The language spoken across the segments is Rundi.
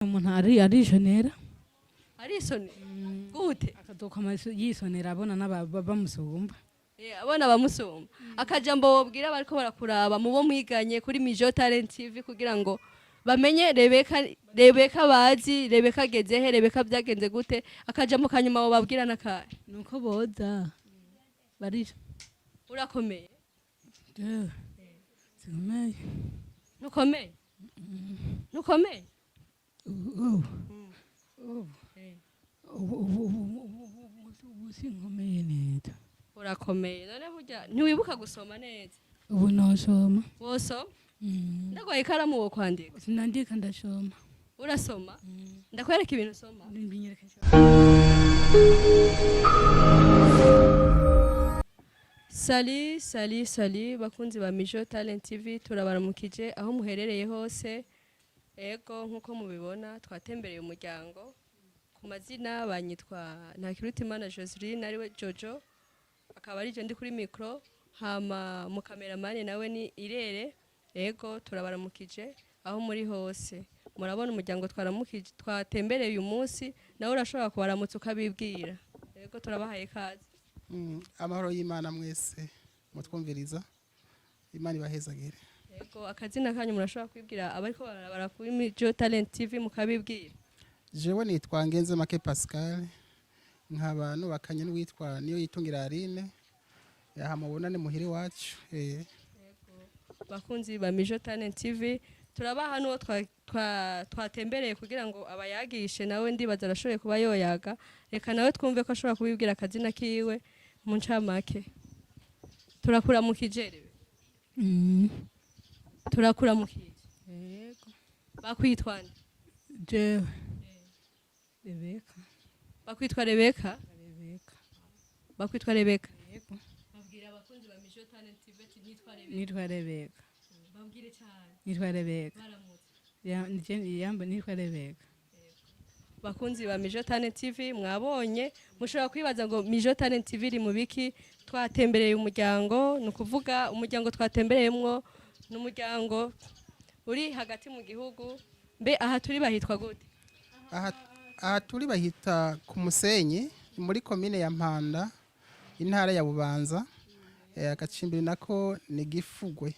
Umuntu arisonera. Arisonera gute? Akazokama yisonera abona n'abamusumba. Abona bamusumba. Akajambo wobwira bariko barakuraba mubo mwiganye kuri Mijo Talent TV kugira ngo bamenye Rebeka, Rebeka bazi Rebeka ageze he, Rebeka byagenze gute, akajambo kanyuma wobabwira nakahe? Nuko boza barira. Urakomeye? Jewe sikomeye. Ntukomeye? Ntukomeye? Ubu ubu ubu ubu ubu sinkomeye neza. Urakomeye. None burya ntiwibuka gusoma neza? Ubu nosoma. Wosoma? Ndaguhaye ikaramu wo kwandika? Sinandika, ndasoma. Urasoma? Ndakwereka ibintu usoma. Nimbinyereke. Salut, salut, salut bakunzi ba Mijo Talent TV, turabaramukije aho muherereye hose. Ego, nkuko mubibona twatembereye umuryango. Ku mazina banyitwa Ntakirutimana Joseline ariwe Jojo, akaba ari je ndi kuri micro, hama mu cameraman nawe ni Irere. Ego, turabaramukije aho muri hose. Murabona umuryango twaramukije twatembereye uyu munsi, nawe urashobora kubaramutsa ukabibwira. Ego, turabahaye ikaze. Amahoro y'Imana mwese mutwumviriza, Imana ibahezagire. Yego, akazina kanyu murashobora kwibwira abariko barabara kuri Mijo Talent TV mukabibwira. Jewe nitwa Ngenze Make Pascal, nkaba nubakanye n'uwitwa Niyo Yitungira Aline, aha mubona ni muhira iwacu. Bakunzi ba Mijo Talent TV, turabaha n'uwo twatembereye kugira ngo abayagishe, nawe ndibaza arashoboye kuba yoyaga. Reka nawe twumve ko ashobora kubibwira akazina kiwe mu ncamake. Turakuramukije rebe. Turakuramukije. Yego. Bakwitwa nde? Jewe Rebeka. Bakwitwa Rebeka? Rebeka. Bakwitwa Rebeka. Yego. Babwira abakunzi ba Mijo Talent TV ati nitwa Rebeka. Nitwa Rebeka. Babwire cyane. Nitwa Rebeka. Baramutse. Yamba nitwa Rebeka. Bakunzi ba Mijo Talent TV, mwabonye mushobora kwibaza ngo Mijo Talent TV iri mu biki? Twatembereye umuryango, ni ukuvuga umuryango twatembereyemwo ni umuryango uri hagati mu gihugu. Mbe aha turi bahitwa gute? Aha turi bahita ku Musenyi, ni muri komine ya Mpanda, intara ya Bubanza. Agacimbiri nako ni Gifugwe.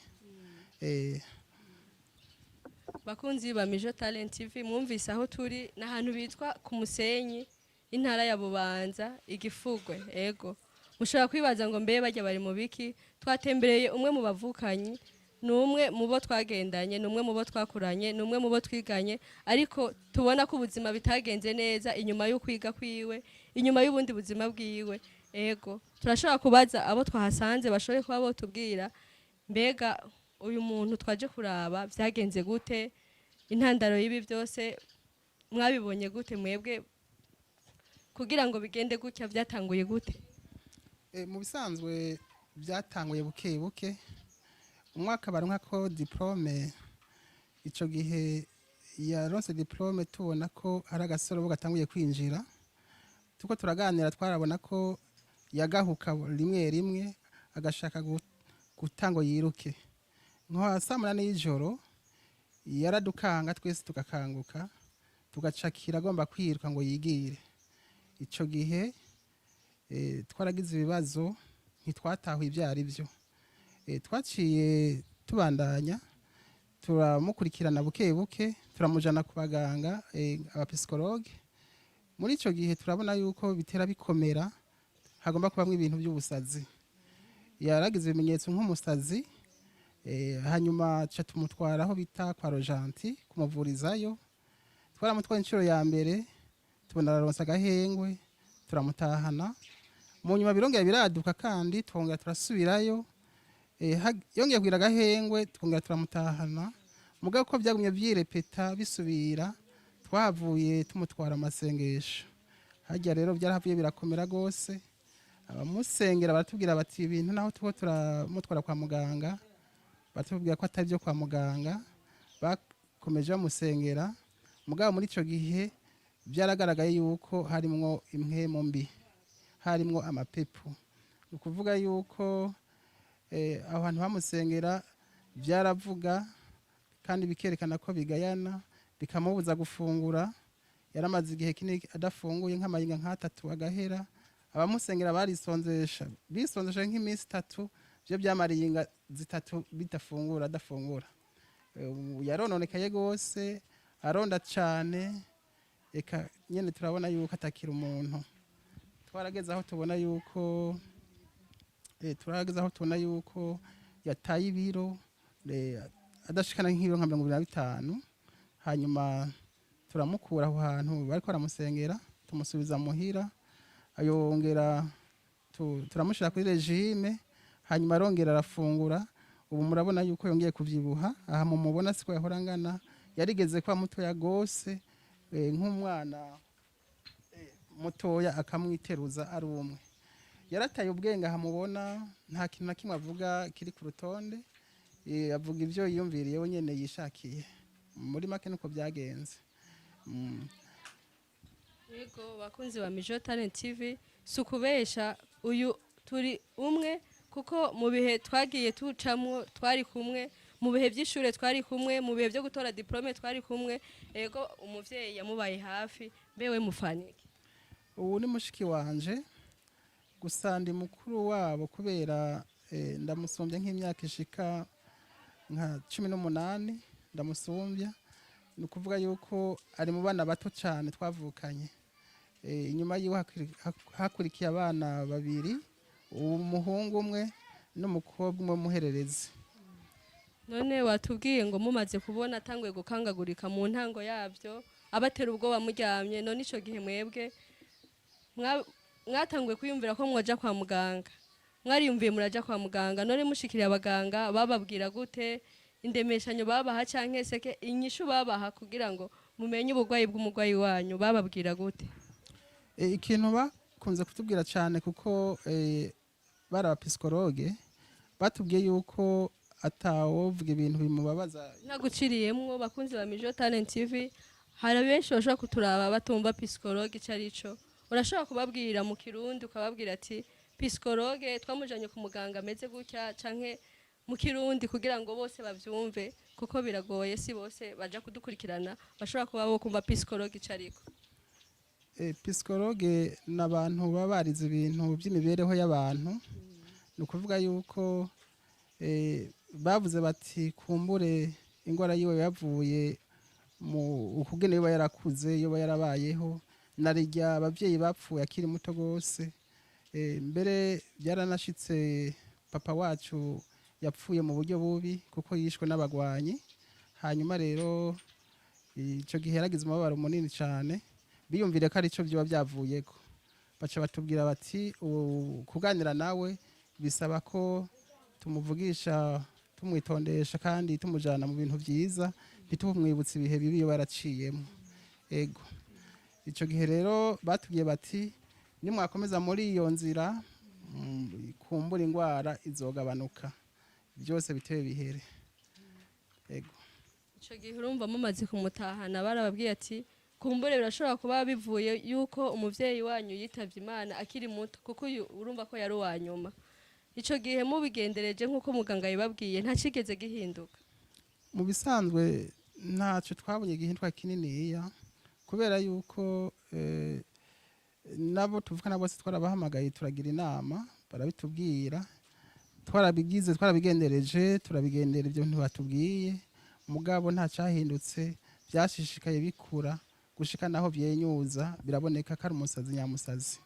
Bakunzi ba Mijo Talent TV, mwumvise aho turi n'ahantu bitwa ku Musenyi, intara ya Bubanza, Igifugwe. Ego, mushobora kwibaza ngo mbe bajya bari mu biki? Twatembereye umwe mu bavukanyi, ni umwe mu bo twagendanye, ni umwe mu bo twakuranye, ni umwe mu bo twiganye, ariko tubona ko ubuzima bitagenze neza inyuma y'ukwiga kwiwe, inyuma y'ubundi buzima bwiwe. Ego, turashobora kubaza abo twahasanze bashoboye kuba botubwira mbega uyu muntu twaje kuraba byagenze gute, intandaro y'ibi byose mwabibonye gute mwebwe, kugira ngo bigende gutya byatanguye gute? Mu bisanzwe byatanguye buke buke. Umwaka baronka ko diplôme, ico gihe yaronse diplôme tubona ko hari agasorobo gatanguye kwinjira. Tuko turaganira twarabona ko yagahuka rimwe rimwe agashaka guta ngo yiruke. Nko saa 8 y'ijoro yaradukanga twese tugakanguka, tugacakira agomba kwiruka ngo yigire. Ico gihe twaragize ibibazo, ntitwatahuye ibyo ari byo. Twaciye tubandanya turamukurikirana buke buke, turamujana ku baganga, aba psychologue. Muri ico gihe turabona yuko bitera bikomera, hagomba kubamwo ibintu by'ubusazi. Yaragize ibimenyetso nk'umusazi. Hanyuma ca tumutwara aho bita kwa Rojanti kumuvurizayo. Twaramutwaye inshuro ya mbere, tubona araronsa agahengwe, turamutahana. Mu nyuma birongera biraduka kandi, twongera turasubirayo. Yongeye kugira agahengwe, twongera turamutahana. Mugabo ko byagumye vyirepeta bisubira, twahavuye tumutwara amasengesho. Harya rero byarahavuye birakomera gose. Abamusengera baratubwira bati ibintu naho tuko turamutwara kwa muganga, batubwira ko atari byo kwa muganga. Bakomeje bamusengera, mugabo muri ico gihe byaragaragaye yuko harimwo impwemu mbi, harimwo amapepu. Ni ukuvuga yuko aho hantu bamusengera byaravuga kandi bikerekana ko bigayana. Bikamubuza gufungura. Yaramaze igihe kinini adafunguye, nk'amayinga nk'atatu agahera. Abamusengera barisonzesha, bisonzesha nk'iminsi 3, byo byamara iyinga 3 bidafungura, adafungura. Ubu yarononekaye rwose, aronda cane, eka nyene turabona yuko atakira umuntu. Twarageze aho tubona yuko turageze aho tubona yuko yataye ibiro, adashikana nk'ibiro nka 25. Hanyuma turamukura aho hantu bariko baramusengera, tumusubiza muhira, ayongera turamushira kuri régime. Hanyuma arongera arafungura. Ubu murabona yuko yongeye kuvyibuha. Aha mumubona siko yahora angana, yarigeze kuba mutoya gose, nk'umwana mutoya akamwiteruza ari umwe. Yarataye ubwenge. Aha mubona nta kintu na kimwe avuga kiri ku rutonde, avuga ivyo yiyumviriye we nyene yishakiye. Muri make nuko byagenze. Yego, bakunzi ba Mijo Talent TV, si ukubesha, uyu turi umwe, kuko mu bihe twagiye tucamwo twari kumwe, mu bihe by'ishure twari kumwe, mu bihe byo gutora diplôme twari kumwe. Yego, umuvyeyi yamubaye hafi. Mbewe mufanike? Ubu ni mushiki wanje, gusa ndi mukuru wabo kubera ndamusumbya nk'imyaka ishika nka 18 ndamusumbya. Ni ukuvuga yuko ari mu bana bato cyane twavukanye. Inyuma yiwe hakurikiye abana babiri, umuhungu umwe n'umukobwa umwe muhererezi. None watubwiye ngo mumaze kubona atanguye gukangagurika, mu ntango yabyo abatera ubwoba muryamye. None ico gihe mwebwe mwatanguye kwiyumvira ko mwoja kwa muganga, mwariyumviye muraja kwa muganga. None mushikiriye abaganga, bababwira gute? Indemeshanyo babaha canke seke inyishu babaha kugira ngo mumenye uburwayi bw'umurwayi wanyu, bababwira gute? Ikintu bakunze kutubwira cyane, kuko bari aba psychologues, batubwiye yuko atawovuga ibintu bimubabaza. Ntaguciriyemwo, bakunzi ba Mijo Talent TV, hari benshi bashobora kuturaba batumva psychologue ico arico. Urashobora kubabwira mu Kirundi, ukababwira ati psychologue twamujanye ku muganga ameze gutya, canke mu Kirundi kugira ngo bose bavyumve, kuko biragoye, si bose baja kudukurikirana bashobora kuba bo kumva psychologue ico ariko. Psychologue ni abantu baba barize ibintu by'imibereho y'abantu. Ni ukuvuga yuko bavuze bati kumbure indwara yiwe yavuye mu ukugene yoba yarakuze, yoba yarabayeho, narirya abavyeyi bapfuye akiri muto gose. Mbere byaranashitse, papa wacu yapfuye mu buryo bubi kuko yishwe n'abagwanyi. Hanyuma rero ico gihe yaragize umubabaro munini cane, biyumvire ko arico byoba byavuyeko. Baca batubwira bati kuganira nawe bisaba ko tumuvugisha tumwitondesha kandi tumujana mu bintu vyiza, ntitumwibutse ibihe bibi iyo baraciyemo. Ego, ico gihe rero batubwiye bati nimwakomeza muri iyo nzira, kumbura ingwara izogabanuka, byose bitebe bihere. Ego. Ico gihe urumva mumaze kumutahana, barababwiye ati kumbure birashobora kuba bivuye yuko umuvyeyi wanyu yitavye Imana akiri muto, kuko uyu urumva ko yari uwa nyuma. Ico gihe mubigendereje nk'uko muganga yabibabwiye, nta cigeze gihinduka? Mu bisanzwe ntacyo twabonye gihinduka kininiya, kubera yuko nabo tuvukana bose twarabahamagaye, turagira inama, barabitubwira, twarabigize, twarabigendereje, turabigendera ibyo ntibatubwiye, mugabo nta cyahindutse. Byashishikaye bikura gushika naho byenyuza, biraboneka ko ari umusazi nyamusazi.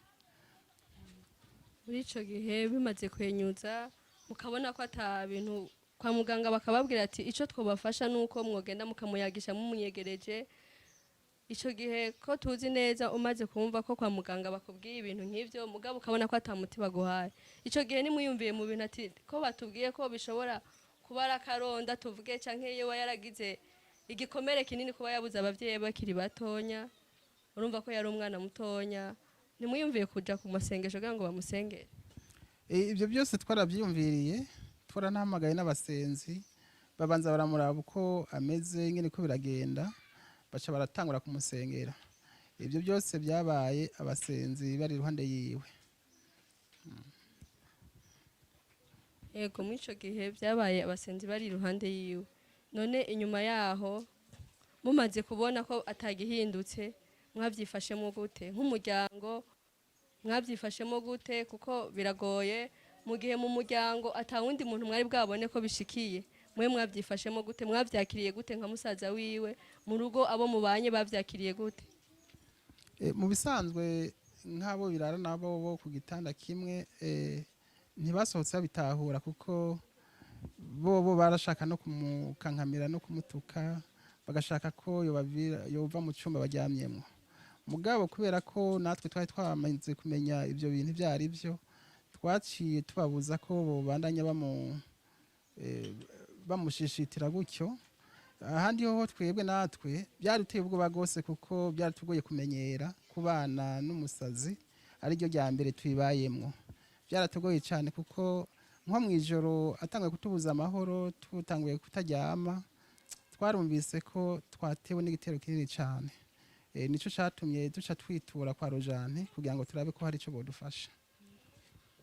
Muri ico gihe bimaze kwenyuza, mukabona ko ata bintu, kwa muganga bakababwira ati ico twobafasha nuko mwogenda mukamuyagisha mumwiyegereje. Ico gihe ko tuzi neza, umaze kumva ko kwa muganga bakubwiye ibintu nk'ivyo, mugabo ukabona ko ata muti baguhaye, ico gihe nimwiyumviye mu bintu ati ko batubwiye ko bishobora kuba ari akaronda tuvuge, canke iyo yaragize igikomere kinini kuba yabuze abavyeyi bakiri batonya, urumva ko yari umwana mutonya, nimwiyumviye kuja ku masengesho kugira ngo bamusengere? Ibyo byose twarabyiyumviriye, twaranahamagaye n'abasenzi, babanza baramuraba uko ameze nyine ko biragenda, baca baratangura kumusengera. Ibyo byose byabaye abasenzi bari iruhande yiwe. Yego, muri ico gihe byabaye abasenzi bari iruhande yiwe. None inyuma yaho Mumaze kubona ko atagihindutse, mwabyifashemo gute nk'umuryango? Mwabyifashemo gute? Kuko biragoye mu gihe mu muryango atawundi muntu mwari bwabone ko bishikiye. Mwe mwabyifashemo gute? Mwabyakiriye gute nka musaza wiwe? Mu rugo abo mubanye babyakiriye gute? Mu bisanzwe, nk'abo birara nabo bo ku gitanda kimwe, ntibasohotse babitahura, kuko bo barashaka no kumukankamira no kumutuka, bagashaka ko yova mu cyumba baryamyemo. Mugabo kubera ko natwe twari twamaze kumenya ibyo bintu ibyo ari byo, twaciye tubabuza ko bobandanya bamushishitira gutyo. Ahandi hoho twebwe natwe byari ubwoba rwose, kuko byari tugoye kumenyera kubana n'umusazi, ariryo rya mbere tubibayemwo. Byaratugoye cyane, kuko nko mu ijoro atanguye kutubuza amahoro, tutanguye kutaryama, twarumvise ko twatewe n'igitero kinini cyane. Nico catumye duca twitura kwa Rojane kugira ngo turabe ko hari ico bodufasha.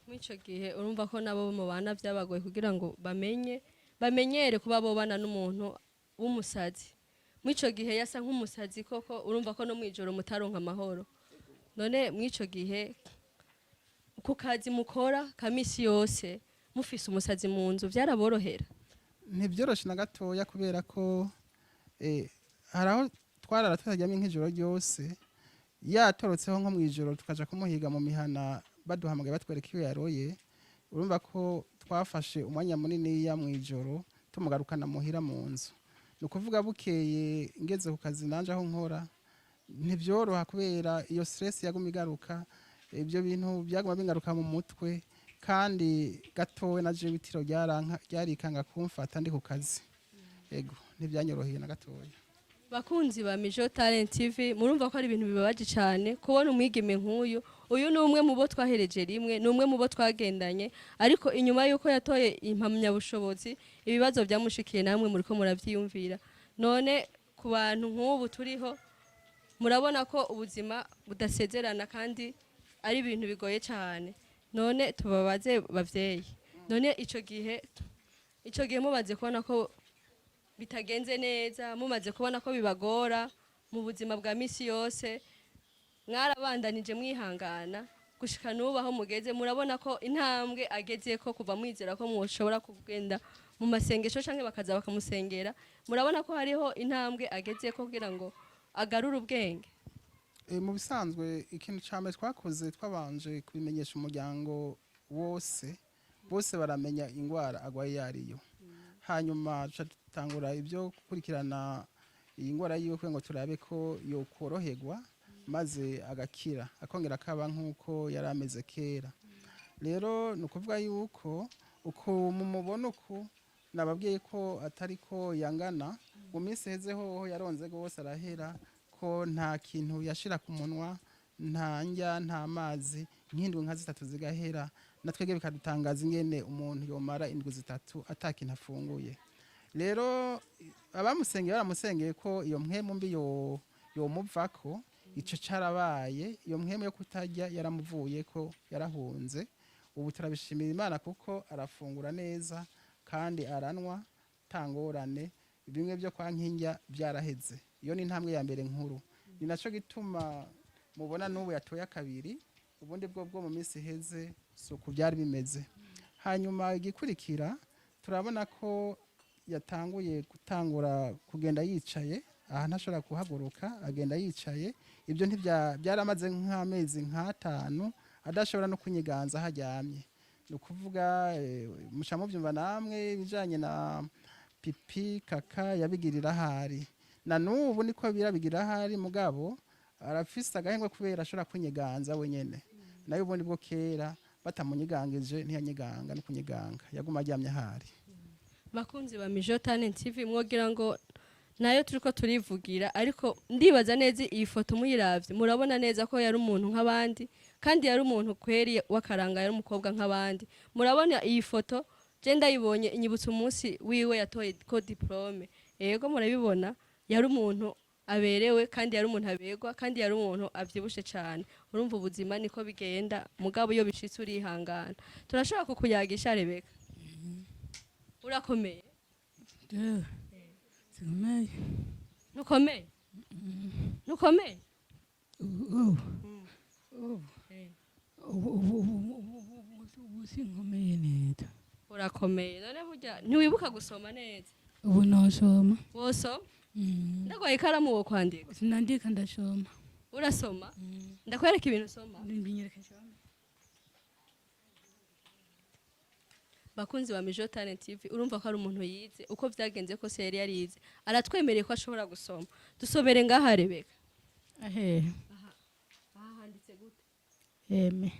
Muri icyo gihe urumva ko nabo mubana byabagoye kugira ngo bamenye, bamenyere kuba bobana n'umuntu w'umusazi. Muri icyo gihe yasa nk'umusazi koko. Urumva ko no mu ijoro mutaronka amahoro. None muri icyo gihe, ku kazi mukora ka misi yose, mufise umusazi mu nzu, byaraborohera? Ntibyoroshe na gatoya, kubera ko hari aho twarara tutaryamye nk'ijoro ryose, yatorotseho nko mu ijoro, tukaja kumuhiga mu mihana, baduhamagaye batwereka iyo yaroye. Urumva ko twafashe umwanya muniniya mu ijoro tumugarukana muhira mu nzu. Ni ukuvuga bukeye ngeze ku kazi nanje aho nkora, ntibyoroha, kubera iyo stress yaguma igaruka, ibyo bintu byaguma bingaruka mu mutwe. Kandi gatowe na jewe itiro ryarikanga kumfata ndi ku kazi. Ego, ntibyanyoroheye na gatoya. Bakunzi ba Mijo Talent TV, murumva ko ari ibintu bibabaje cyane kubona umwigeme nk'uyu. Uyu ni umwe mu bo twahereje rimwe, ni umwe mu bo twagendanye, ariko inyuma y'uko yatoye impamyabushobozi, ibibazo byamushikiye namwe muriko muravyiyumvira. None ku bantu nk'ubu turiho, murabona ko ubuzima budasezerana kandi ari ibintu bigoye cyane. None tubabaze bavyeyi, none ico gihe mubaze kubona ko bitagenze neza, mumaze kubona ko bibagora mu buzima bwa misi yose, mwarabandanije mwihangana gushika n'ubu aho mugeze? Murabona ko intambwe ageze ko kuva mwizera ko mushobora kugenda mu masengesho canke bakaza bakamusengera, murabona ko hariho intambwe ageze ko kugira ngo agarure ubwenge? Mu bisanzwe, ikintu ca mbere twakoze, twabanje kubimenyesha umuryango wose, bose baramenya ingwara agwaye iyo ariyo. Hanyuma duca dutangura ibyo gukurikirana iyi ngwara yiwe, kugira ngo turabe ko yokoroherwa maze agakira, akongera akaba nk'uko yari ameze kera. Rero ni ukuvuga yuko uku mumubona uku, nababwiye ko atari ko yangana. Mu minsi iheze hoho yaronze rwose, arahera ko nta kintu yashira ku munwa, nta ndya, nta mazi, nk'indwi nka 3 zigahera. Na twebwe bikadutangaza ingene umuntu yomara indwi 3 ata kintu afunguye. Rero abamusengeye baramusengeye ko iyo mpwemu mbi yomuvako. Ico carabaye, iyo mpwemu yo kutarya yaramuvuye ko, yarahunze. Ubu turabishimira Imana kuko arafungura neza kandi aranwa tangorane. Bimwe byo kwa nkinjya byaraheze. Iyo ni intambwe ya mbere nkuru. Ni naco gituma mubona n'ubu yatoye akabiri. Ubundi bwo mu minsi iheze si uku byari bimeze. Hanyuma igikurikira, turabona ko yatanguye gutangura kugenda yicaye, aha ntashobora kuhaguruka, agenda yicaye. Ibyo byaramaze nk'amezi nk'atanu adashobora no kunyiganza aho aryamye. Ni ukuvuga muca mubyumva namwe, ibijanye na pipi kaka yabigirira ahari, na n'ubu niko birabigira ahari. Mugabo arafise agahengwe kubera ashobora kunyiganza wenyene. Nayo ubundi bwo kera batamunyigangije ntiyanyiganga no kunyiganga, yaguma aryamye ahari. Bakunzi ba Mijo Talent TV, mwogira ngo nayo turiko turivugira, ariko ndibaza neza iyi foto muyiravye murabona neza ko yari umuntu nk'abandi, kandi yari umuntu kweri w'akaranga, yari umukobwa nk'abandi. Murabona iyi foto, je ndayibonye inyibutsa umunsi wiwe yatoye ko diplôme. Yego, murabibona, yari umuntu aberewe, kandi yari umuntu aberwa, kandi yari umuntu avyibushe cane. Urumva ubuzima niko bigenda, mugabo iyo bishitse urihangana. Turashobora kukuyagisha, Rebeka? Urakomeye? Jewe sikomeye. Ntukomeye, ntukomeye. Ubu ubu ubu ubu ubu ubu sinkomeye neza. Urakomeye. None burya ntiwibuka gusoma neza? Ubu nosoma. Wosoma? Ndaguhaye ikaramu wo kwandika? Sinandika, ndasoma. Urasoma? Ndakwereka ibintu usoma. Mbinyereka nsome. Bakunzi ba Mijo Talent TV, urumva ko ari umuntu yize. Uko vyagenze kose yari yarize, aratwemereye ko ashobora gusoma. Dusomere ngaha, Rebeka. Ahehe? Aha handitse gute? Eme.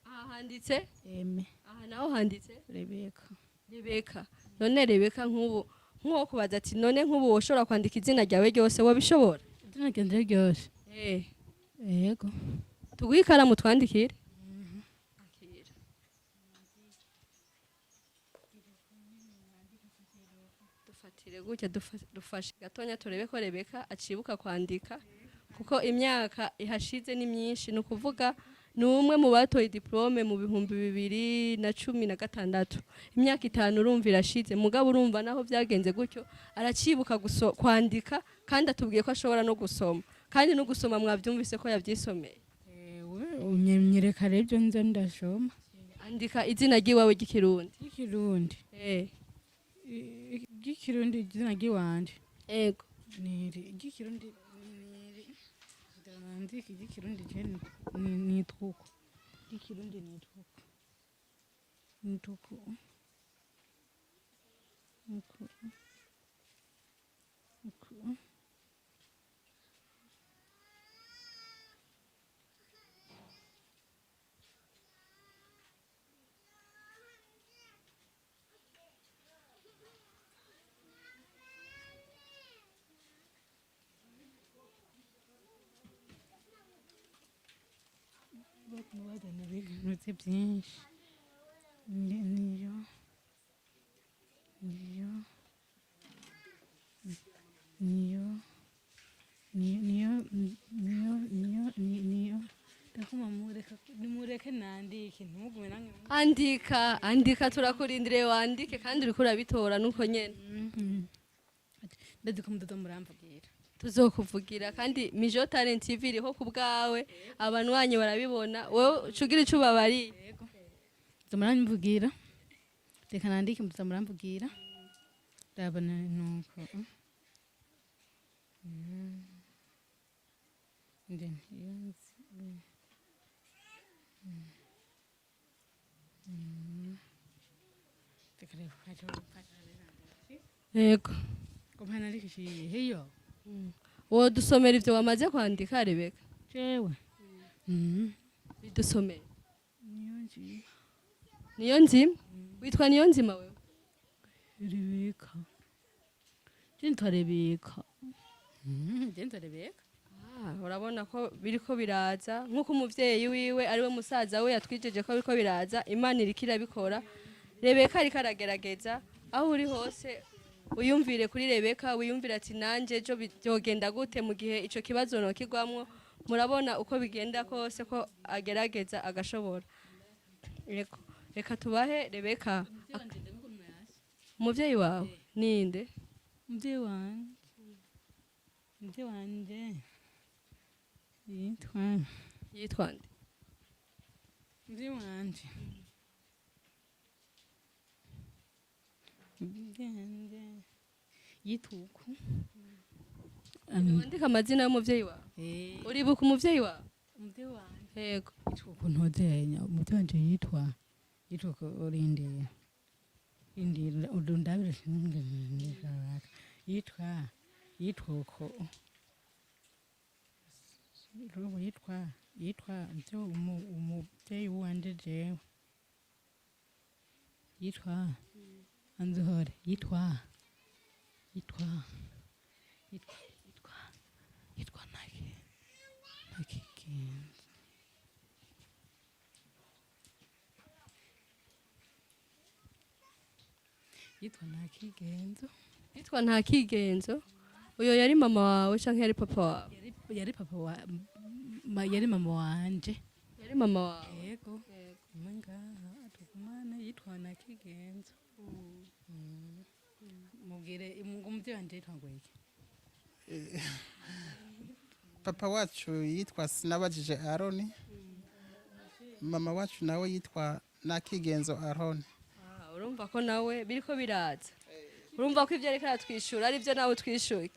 Aha handitse? Eme. Aha naho handitse? Rebeka. Rebeka. None Rebeka, nk'ubu nk'uwo kubaza ati: none nk'ubu woshobora kwandika izina ryawe ryose, wabishobora? Izina ryanje ryose? Eh. Yego. Tuguhe ikaramu twandikire. Akira. Dufatire gutya, dufashe gatonya turebe ko Rebeka acibuka kwandika, kuko imyaka ihashize ni myinshi. Ni ukuvuga ni umwe mu batoye diplôme mu 2016. Imyaka 5 urumva irashize, mugabo urumva naho byagenze gutyo aracibuka kwandika, kandi atubwiye ko ashobora no gusoma, kandi no gusoma mwabyumvise ko yabyisomeye. Ewe, unyereka rero ibyo nza ndasoma. Andika izina ry'iwawe ry'ikirundi. Ry'ikirundi? Eh. Ry'ikirundi, izina ry'iwanje? Ego. Niri ry'ikirundi, niri ndandika iry'ikirundi. Je nitwa uko, ry'ikirundi nitwa uko, nitwa uko, uko, uko. Bazana ibintu byinshi. Niyo niyo niyo niyo niyo niyo niyo niyo. Ndakuma, mureka, nimureke nandike, ntimugume namwe. Andika, andika, turakurindiriye wandike, kandi uriko urabitora nuko nyene. Ndazi ko mudodo muramvugira. Tuzokuvugira, kandi Mijo Talent TV iriho ku bwawe. Abantu banyu barabibona, wowe ucugira ico ubabariye. Muza muramvugira, reka nandike, muza muramvugira. Ndabona nuko Nde iyo Reka reka Yego. Ko mpanandikishiye heyo. Wodusomera ivyo wamaze kwandika, Rebeka? Jewe? Bidusomere. Niyo nzima. Niyo nzima? Witwa niyo nzima wewe? Rebeka, je nitwa Rebeka. Je nitwa Rebeka. Ah, urabona ko biriko biraza nk'uko umuvyeyi wiwe ariwe musaza we yatwijeje ko biriko biraza. Imana iriko irabikora, Rebeka ariko aragerageza. Aho uri hose uyumvire kuri Rebeka, wiyumvire ati: nanje ejo byogenda gute mu gihe ico kibazo nokigwamwo? Murabona uko bigenda kose ko agerageza agashobora. Yego, reka tubahe Rebeka. Umuvyeyi wawe ninde? Umuvyeyi wanje, umuvyeyi wanje yitwa Yitwa nde? Umuvyeyi wanje, umuvyeyi wanje yitwa uku. Wandika amazina y'umuvyeyi wawe. Uribuka umuvyeyi wawe? Umuvyeyi wanje Yego. Yitwa uku, ntozenya. Umuvyeyi wanje yitwa uku. Urindira, rindira, undabire, yitwa uko. Robo yitwa umuvyeyi wanje jewe yitwa Anzuhore, yitwa Naki Nakigenza. Yitwa Nakigenzo. Yitwa nta kigenzo. Uyo yari mama wawe canke yari papa wawe? Yari papa wa yari mama wanje. Yari mama wawe? Yego, umwe ngaha tugumana yitwa Nakigenzo. Mubwire ngo umuvyeyi wanje yitwa ngo iki? Papa wacu yitwa Sinabajije Aroni, mama wacu nawe yitwa Nakigenzo Aroni. Ah, urumva ko nawe biriko biraza, urumva ko ibyo ariko aratwishyura ari byo nawe utwishyuye.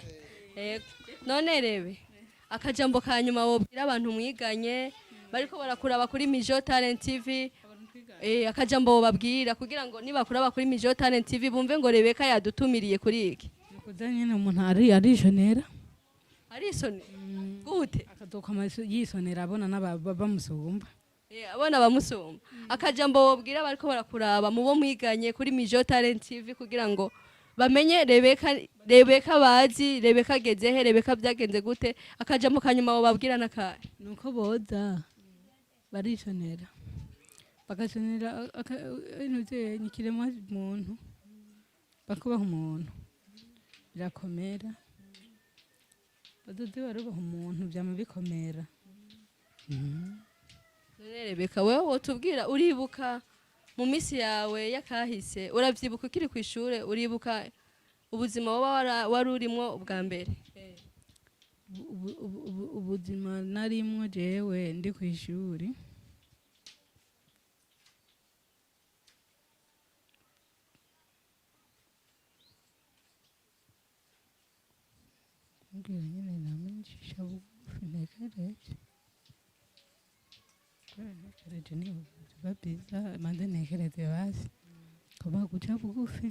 Yego. None rebe, akajambo ka nyuma wobwira abantu mwiganye bariko barakuraba kuri Mijo Talent TV, akajambo wobabwira kugira ngo nibakuraba kuri Mijo Talent TV bumve ngo Rebeka yadutumiriye kuri iki. Nukuza nyene umuntu ari arisonera. Arisone gute? Akazokama yisonera abona n'abamusumba. Abana bamusumba. Akajambo wobwira bariko barakuraba mu bo mwiganye kuri Mijo Talent TV kugira ngo bamenye Rebeka, Rebeka bazi Rebeka ageze he, Rebeka byagenze gute, akajambo kanyuma wobabwira nakahe? Nuko boza barishonera, bagasonera ibintu ikiremwa muntu, bakubaha umuntu birakomera, bazoze barubaha umuntu vyama bikomera. None Rebeka, wewe wotubwira, uribuka mu minsi yawe y'akahise, uravyibuka ukiri ku ishure, uribuka ubuzima woba wari urimwo ubwa mbere? Ubuzima narimwo jewe ndi kw'ishuri, mbwira nyene namenyesha bugufi ntekereje, kubera ntekereje niho biba byiza, manze ntekereze basi kuba guca bugufi.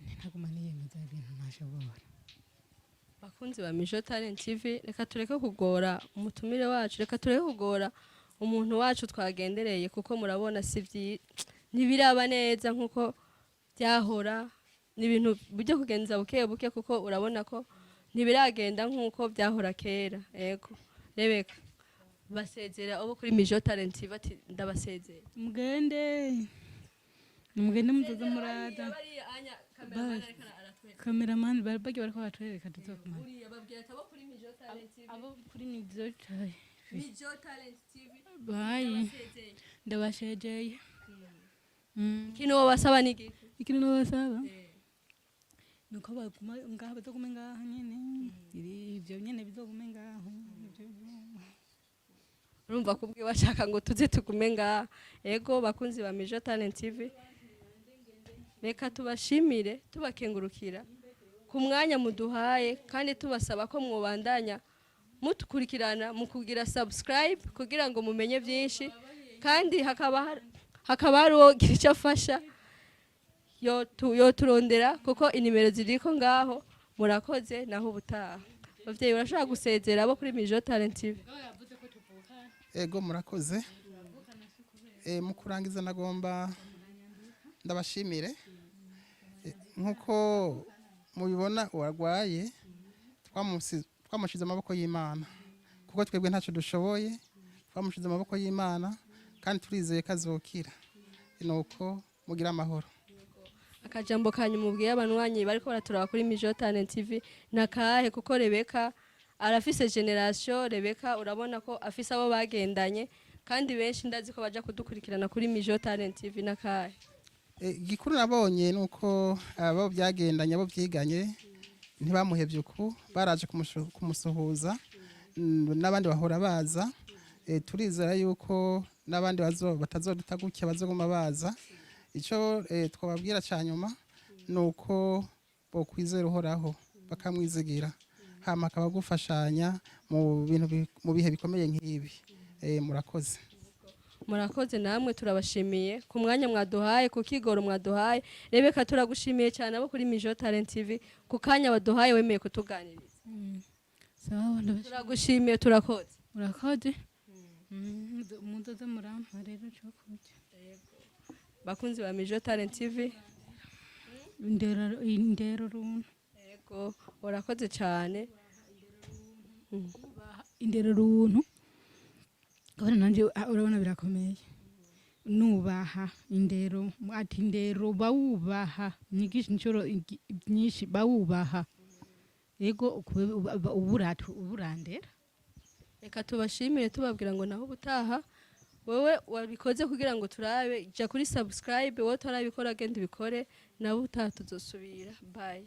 Ntaguma niyemeza ibintu ntashobora. Bakunzi ba Mijo Talent TV, reka tureke kugora umutumire wacu, reka tureke kugora umuntu wacu twagendereye, kuko murabona si ntibiraba neza nkuko byahora. Ni ibintu byo kugenza buke buke, kuko urabona ko ntibiragenda nkuko byahora kera. Yego Rebeka, basezera abo kuri Mijo Talent TV ati ndabasezera. Mugende, mugende, muzoze muraza. Bariya anya cameraman ariko aratwereka. Kameramani bari bagiye bariko baratwereka tuzokumara. Uriya babwira ati abo kuri Mijo Talent TV. Abo kuri Mijo Mijo Talent TV. Bayi. Ndabasezeye. Ndabashejeye. Ikintu wobasaba ni igiki? Ikintu nobasaba nuko baguma ngaha, bazogume ngaha nyene, ivyo nyene bizogume ngaho ivyo. Urumva kubwe bashaka ngo tuze tugume ngaha. Ego bakunzi ba Mijo Talent TV, reka tubashimire, tubakengurukira ku mwanya muduhaye, kandi tubasaba ko mwobandanya mutukurikirana mu kugira subscribe kugira ngo mumenye byinshi, kandi hakaba hari uwo gira icyo afasha yoturondera kuko inimero ziriko ngaho. Murakoze, naho ubutaha. Bavyeyi, urashobora gusezera abo kuri Mijo Talent TV. Ego, murakoze. Mu kurangiza nagomba ndabashimire. Nkuko mubibona uwarwaye twamushize amaboko y'Imana, kuko twebwe ntacyo dushoboye. Twamushize amaboko y'Imana kandi turizeye ko azokira. Nuko mugira amahoro. Akajambo kanyu mubwiye abanywanyi bariko baraturaba kuri Mijo Talent TV nakahe? Kuko Rebeka arafise generation, Rebeka urabona ko afise abo bagendanye kandi benshi, ndazi ko baja kudukurikirana kuri Mijo Talent TV. Nakahe? Igikuru nabonye nuko abo byagendanye, abo byiganye, ntibamuhevye uku, baraje kumusuhuza, n'abandi bahora baza. Turizera yuko n'abandi batazoduta gutya, bazoguma baza. Ico twababwira ca nyuma nuko bokwizera Uhoraho bakamwizigira, hama akaba gufashanya mu bintu mu bihe bikomeye nk'ibi. Murakoze. Murakoze namwe, turabashimiye ku mwanya mwaduhaye, ku kigoro mwaduhaye. Rebeka, turagushimiye cyane, abo kuri Mijo Talent TV, ku kanya waduhaye wemeye kutuganiriza. Sawa, ndabashimiye. Turagushimiye, turakoze. Murakoze. Muzoze murampa rero co kurya. Bakunzi ba Mijo Talent TV. Indero, indero runtu. Yego, urakoze cyane. Indero runtu, kubera nanje urabona birakomeye, nubaha indero, ati indero bawubaha nyigisha inshuro nyinshi bawubaha. Yego, uburatu uburandera. Reka tubashimire, tubabwira ngo naho ubutaha. Wewe wabikoze kugira ngo turabe, jya kuri subscribe. Wowe utarabikora, genda ubikore. Nabo utaha tuzosubira. Bye.